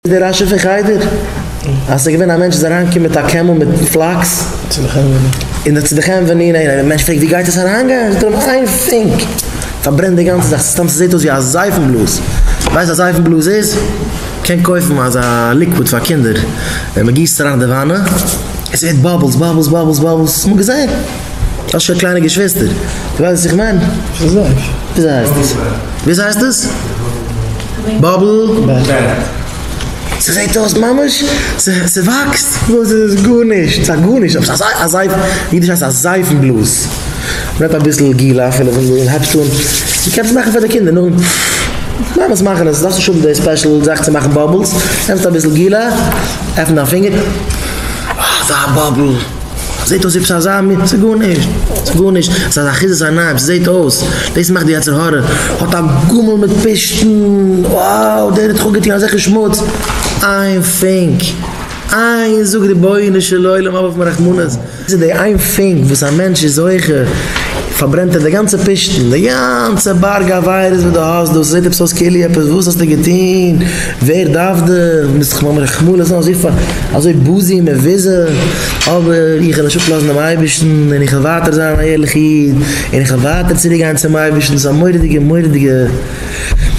דער רש"י פון חדר אז ס'איז געווען א מענטש איז אריינגעקומען מיט א קעמל מיט פלאקס און צו די חנווני און דער מענטש פרעגט ווי גייט עס אריינגיין זאגט ער אים איין פונק פארברענט די גאנצע זאך סתם ס'זעט אויס ווי א זייפן בלאז ווייסט וואס א זייפן בלאז איז? קען קויפן אזא liquid פאר קינדער ווען מ'גיסט עס אריין אין די וואנע עס ווערט bubbles bubbles bubbles bubbles אמאל געזען? האסט שוין קליינע געשוויסטער דו ווייסט וואס איך מיין? וויאזוי הייסט עס? וויאזוי הייסט עס? Bubble? ס'זעט אויס ממש ס'וואקסט, וואס איז עס? גארנישט, ס'איז א גארנישט, אבער ס'איז א זייף, אידיש הייסט א זייפן בלאז, מ'נעמט אביסל גילה אפילו פון דא און הייבסט אן, דו קענסט מאכן פאר די קינדער נאכדעם, מאמעס מאכן עס, דארפסט נישט האבן די special זאך צו מאכן bubbles, נעמסט אביסל גילה, עפן דיין פינגער, אזא bubble. זעט אויס עפעס אזא מין, ס'איז גארנישט, ס'איז גארנישט, ס'איז אזא אחיזת עיניים, ס'זעט אויס, דאס מאכט די יצר הרע, האט א גמל מיט פשתן, wow, דער האט דאך אפגעטון אזעלכע שמוץ, איין פונק, איין זאג רבונו של עולם האב אויף מיר רחמנות, דאס איז די איין פונק וואס א מענטש איז זוכה, פארברענט ער די גאנצע פשתן, די גאנצע בארג עבירות וואס דו האסט דא, ס'זעט עפעס אויס כאילו עפעס, וואס האסטו געטון, ווער דארף דיך, מוזט דאך ממש רחמנות זיין, אזוי אזוי בוזי און מבוזה, אבער איך וועל נישט אפלאזן דעם אייבערשטן, און איך וועל ווייטער זיין א ערליכע איד, און איך וועל ווייטער צוריק גיין צום אייבערשטן, ס'איז א מורא'דיגע מורא'דיגע.